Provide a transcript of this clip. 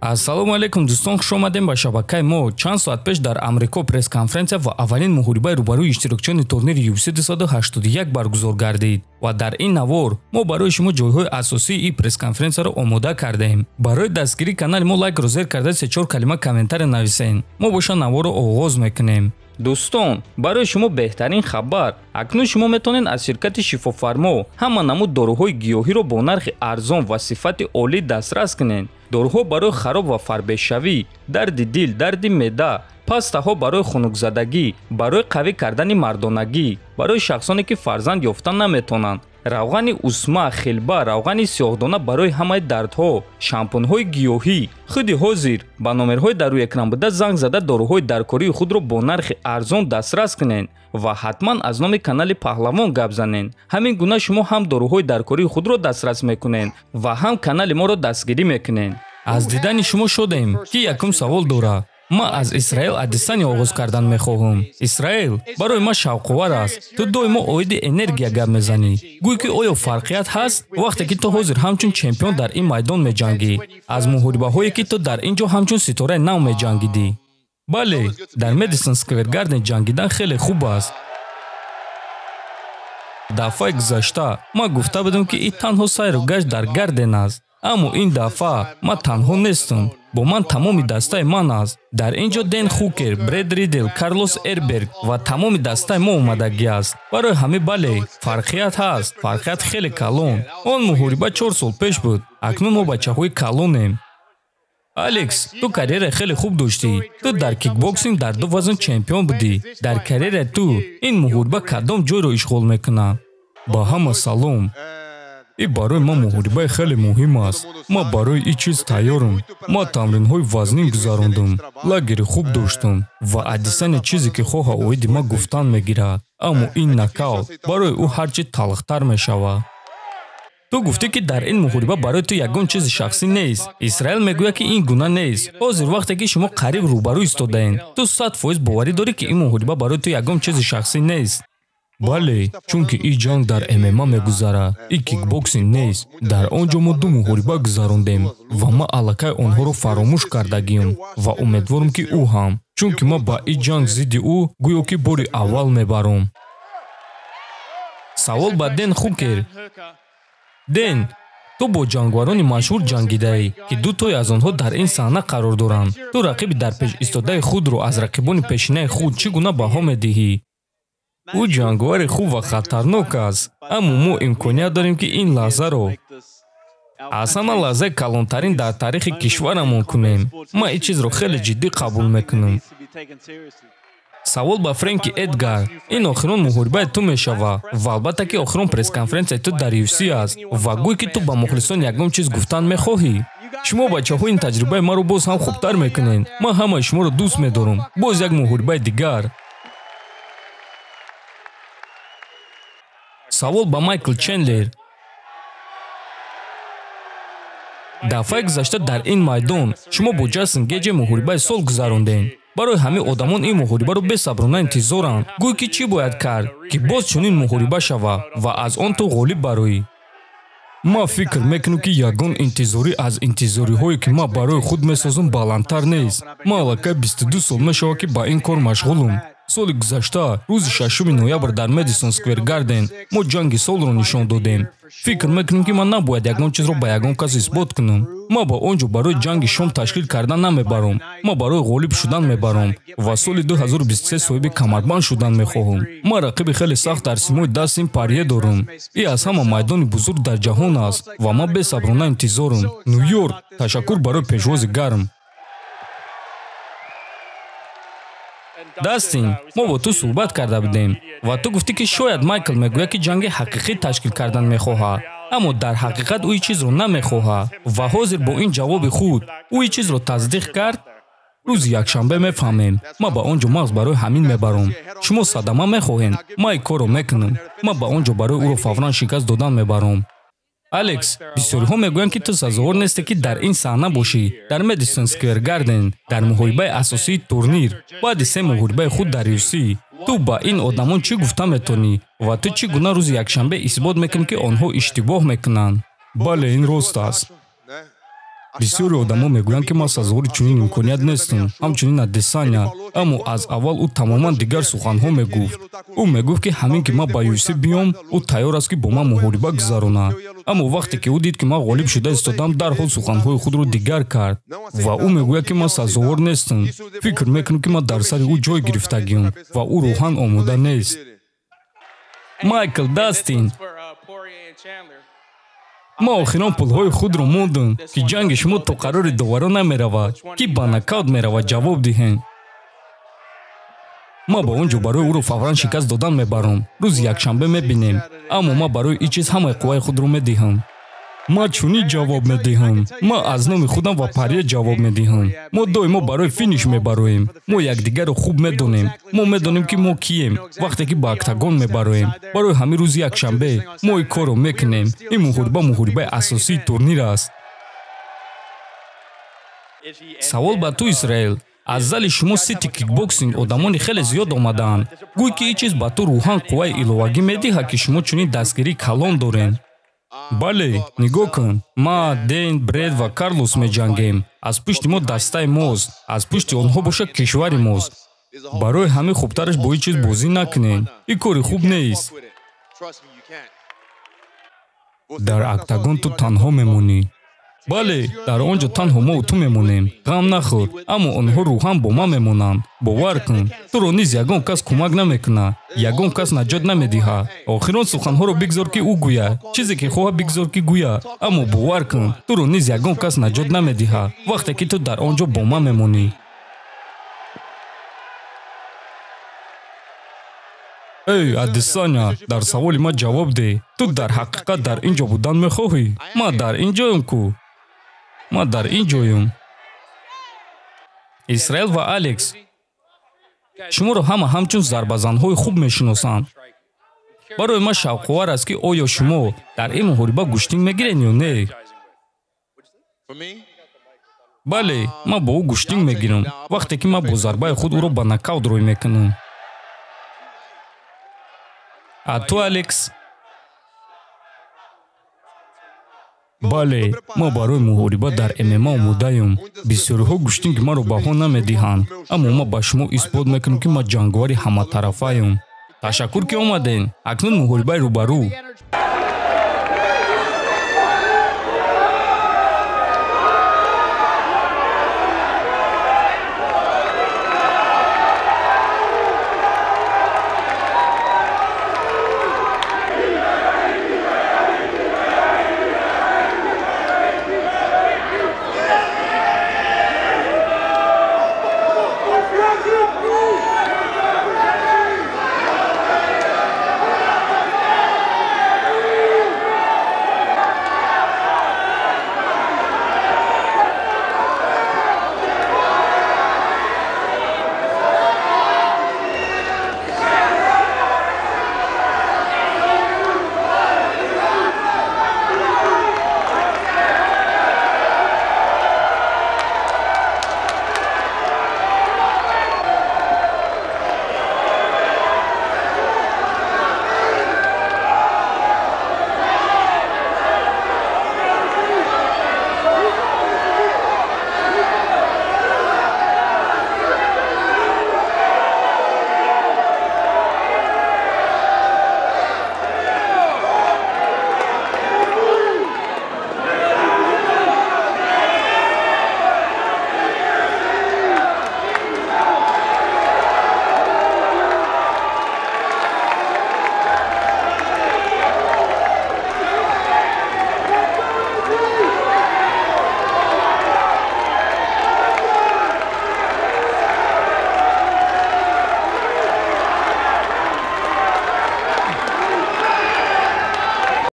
Ассалому алайкум дӯстон, хуш омадем ба шабакаи мо. Чанд соат пеш дар Амрико пресс-конференсия ва аввалин муҳорибаи рӯбарӯи иштирокчиёни турнири UFC 281 баргузор гардид ва дар ин навор мо барои шумо ҷойҳои асосии ин пресс-конференсияро омода кардаем. Барои дастгирии канали мо лайкро зер карда се-чор калима комментария нависен. Мо боша наворро оғоз мекунем. Дӯстон, барои шумо беҳтарин хабар. Акнун шумо метавонед аз ширкати Шифофармо ҳама намуд доруҳои гиёҳиро бо нархи арзон ва сифати олӣ дастрас кунед. Доруҳо барои хароб ва фарбешавӣ, дарди дил, дарди меъда, пастаҳо барои хунукзадагӣ, барои қавӣ кардани мардонагӣ, барои шахсоне ки фарзанд ёфта наметавонанд, равғани усма, хилба, равғани сиёҳдона барои ҳамаи дардҳо, шампунҳои гиёҳӣ. Худи ҳозир ба номерҳои дар рӯи экран буда занг зада доруҳои даркории худро бо нархи арзон дастрас кунед ва ҳатман аз номи канали Паҳлавон гап занед. Ҳамин гуна шумо ҳам доруҳои даркории худро дастрас мекунед ва ҳам канали моро дастгирӣ мекунед. Аз дидани шумо шодем, ки якум савол дорад. Ман аз Исраил Адесаня оғоз кардан мехоҳам. Исраил барои ман шавқовар аст. Ту доимо оиди энергия гап мезанӣ. Гӯй ки оё фарқият ҳаст вақте ки ту ҳозир ҳамчун чемпион дар ин майдон меҷангӣ, аз муҳорибаҳое ки ту дар ин ҷо ҳамчун ситораи нав меҷангидӣ? Бале, дар Мэдисон Сквер Гарден ҷангидан хеле хуб аст. Дафъаи гузашта ман гуфта будам, ки ин танҳо сайру гашт дар Гарден аст. Аммо ин дафъа ман танҳо нестам. Бо ман тамоми дастаи ман аст. Дар ин ҷо Ден Хукер, Бред Ридел, Карлос Эрберг ва тамоми дастаи мо омадагӣ аст. Барои ҳамин бале, фарқият ҳаст, фарқият хеле калон. Он муҳориба 4 сол пеш буд. Акнун мо бачаҳои калонем. Алекс, ту карьераи хеле хуб доштӣ. Ту дар кикбоксинг дар 2 вазн чемпион будӣ. Дар карьераи ту ин муҳориба кадом ҷойро ишғол мекунад? Ба ҳама салом. И барои ман муҳорибаи хеле муҳим аст. Ман барои ин чиз тайёрам. Ман тамринҳои вазнин гузарондам, лагери хуб доштам ва Адесаня чизе ки хоҳа оиди ман гуфтан мегирад. Аммо ин нокаут барои ӯ ҳарчи талхтар мешавад. Ту гуфтӣ, ки дар ин муҳориба барои ту ягон чизи шахсӣ нест. Исраил мегӯяд, ки ин гуна нест. Ҳозир вақте ки шумо қариб рӯбарӯ истодаед, ту 100% боварӣ дорӣ, ки ин муҳориба барои ту ягон чизи шахсӣ нест? Бале, чунки ин ҷанг дар ММА мегузарад, ин кикбоксинг нест. Дар он ҷо мо 2 муҳориба гузарондем ва ман аллакай онҳоро фаромӯш кардагиам ва умедворам, ки ӯ ҳам, чунки ман ба ин ҷанг зидди ӯ гӯё ки бори аввал мебарам. Савол ба Ден Хукер. Ден, ту бо ҷангварони машҳур ҷангидаӣ, ки 2 тои аз онҳо дар ин саҳна қарор доранд. Ту рақиби дар пеш истодаи худро аз рақибони пешинаи худ чӣ гуна баҳо медиҳӣ? Ӯ ҷангвари хуб ва хатарнок аст, аммо мо имконият дорем, ки ин лаҳзаро аз ҳама лаҳзаи калонтарин дар таърихи кишварамон кунем. Ман ин чизро хеле ҷиддӣ қабул мекунам. Савол ба Френки Эдгар. Ин охирон муҳорибаи ту мешавад ва албатта ки охирон пресс-конференсияи ту дар UFC аст ва гӯй ки ту ба мухлисон ягон чиз гуфтан мехоҳӣ. Шумо бачаҳо ин таҷрибаи маро боз ҳам хубтар мекунед. Ман ҳамаи шуморо дӯст медорам. Боз як муҳорибаи дигар. Савол ба Майкл Чендлер. Дафъаи гузашта дар ин майдон шумо бо Ҷастин Геҷе муҳорибаи сол гузарондед. Барои ҳамин одамон ин муҳорибаро бесаброна интизоранд. Гӯй ки чӣ бояд кард, ки боз чунин муҳориба шавад ва аз он ту ғолиб бароӣ? Ман фикр мекунам, ки ягон интизорӣ аз интизориҳое, ки ман барои худ месозам, баландтар нест. Ман аллакай 22 сол мешавад, ки ба ин кор машғулам. Соли гузашта, рӯзи 6 ноябр дар Мэдисон Сквер Гарден мо ҷанги солро нишон додем. Фикр мекунам, ки ман набояд ягон чизро ба ягон кас исбот кунам. Ман ба он ҷо барои ҷанги шом ташкил кардан намебарам. Ман барои ғолиб шудан мебарам ва соли 2023 соҳиби камарбанд шудан мехоҳам. Ман рақиби хеле сахт дар симои Дастин Парье дорам. Ин аз ҳама майдони бузург дар ҷаҳон аст ва ман бесаброна интизорам. Ню-Йорк, ташаккур барои пешвози гарм. Дастин, мо бо ту суҳбат карда будем ва ту гуфтӣ, ки шояд Майкл мегӯяд, ки ҷанги ҳақиқӣ ташкил кардан мехоҳад, аммо дар ҳақиқат ӯ ин чизро намехоҳад ва ҳозир бо ин ҷавоби худ ӯ ин чизро тасдиқ кард. Рӯзи якшанбе мефаҳмем. Ман ба он ҷо мағз барои ҳамин мебарам. Шумо садама мехоҳед, ман ин корро мекунам. Ман ба он ҷо барои ӯро фавран шикаст додан мебарам. Алекс, бисёриҳо мегӯянд, ки ту сазовор нестӣ, ки дар ин саҳна бошӣ, дар Мэдисон Сквер Гарден, дар муҳорибаи асосии турнир, баъди 3 муҳорибаи худ дар UFC. Ту ба ин одамон чӣ гуфта метавонӣ ва ту чӣ гуна рӯзи якшанбе исбот мекунӣ, ки онҳо иштибоҳ мекунанд? Бале, ин рост аст. Бисёри одамо мегӯянд, ки ман сазовори чунин имконият нестам, ҳамчунин Адесаня. Аммо аз аввал ӯ тамоман дигар суханҳо мегуфт. Ӯ мегуфт, ки ҳамин ки ман ба UFC биём, ӯ тайёр аст, ки бо ман муҳориба гузаронад. Аммо вақте ки ӯ дид, ки ман ғолиб шуда истодам, дарҳол суханҳои худро дигар кард. Ва ӯ мегӯяд, ки ман сазовор нестам. Фикр мекунам, ки ман дар сари ӯ ҷой гирифтагиам ва ӯ рӯҳан омода нест. Майкл Дастин, ман охирон пулҳои худро мондам, ки ҷанги шумо то қарори доварон намеравад, ки ба нокаут меравад, ҷавоб диҳем. Ман ба он ҷо барои ӯро фавран шикаст додан мебарам. Рӯзи якшанбе мебинем, аммо ман барои ин чиз ҳамаи қувваи худро медиҳам. Ман чунин ҷавоб медиҳам. Ман аз номи худам ва Парье ҷавоб медиҳам. Мо доимо барои финиш мебароем. Мо якдигарро хуб медонем. Мо медонем, ки мо кием вақте ки ба октагон мебароем. Барои ҳамин рӯзи якшанбе мо ин корро мекунем. Ин муҳориба муҳорибаи асосии турнир аст. Савол ба ту, Исраил. Аз зали шумо Сити кикбоксинг одамони хеле зиёд омадаанд. Гӯй, ки ин чиз ба ту рӯҳан қувваи иловагӣ медиҳад, ки шумо чунин дастгирии калон дорем. Бале, нигоҳ кун. Ман, Ден, Бред ва Карлос меҷангем. Аз пушти мо дастаи мост, аз пушти онҳо бошад кишвари мост. Барои ҳамин хубтараш бо ин чиз бозӣ накунем. Ин кори хуб нест. Дар октагон ту танҳо мемонӣ. Бале, дар он ҷо танҳо мо ту мемонем. Ғам нахӯр, аммо онҳо рӯҳан бо ман мемонанд. Бовар кун, туро низ ягон кас кӯмак намекунад, ягон кас наҷот намедиҳад. Охирон суханҳоро бигзор, ки ӯ гӯяд. Чизе ки хоҳад, бигзор, ки гӯяд. Аммо бовар кун, туро низ ягон кас наҷот намедиҳад, вақте ки ту дар он ҷо бо ман мемонӣ. Эй, Адесаня, дар саволи ман ҷавоб деҳ. Ту дар ҳақиқат дар ин ҷо будан мехоҳӣ? Ман дар ин ҷоям ку? Ман дар ин ҷоям. Исраил ва Алекс, шуморо ҳама ҳамчун зарбазанҳои хуб мешиносанд. Барои ман шавқовар аст, ки оё шумо дар ин муҳориба гӯштин мегиред ё не? Бале, ман бо ӯ гӯштин мегирам, вақте ки ман бо зарбаи худ ӯро ба нокаут рӯй мекунам. А ту, Алекс? Бале, ман барои муҳориба дар ММА омодаем. Бисёриҳо гӯштинги маро баҳо намедиҳанд, аммо ман ба шумо исбот мекунам, ки ман ҷанговари ҳаматарафаем. Ташаккур, ки омадем. Акнун муҳорибаи рӯбарӯ.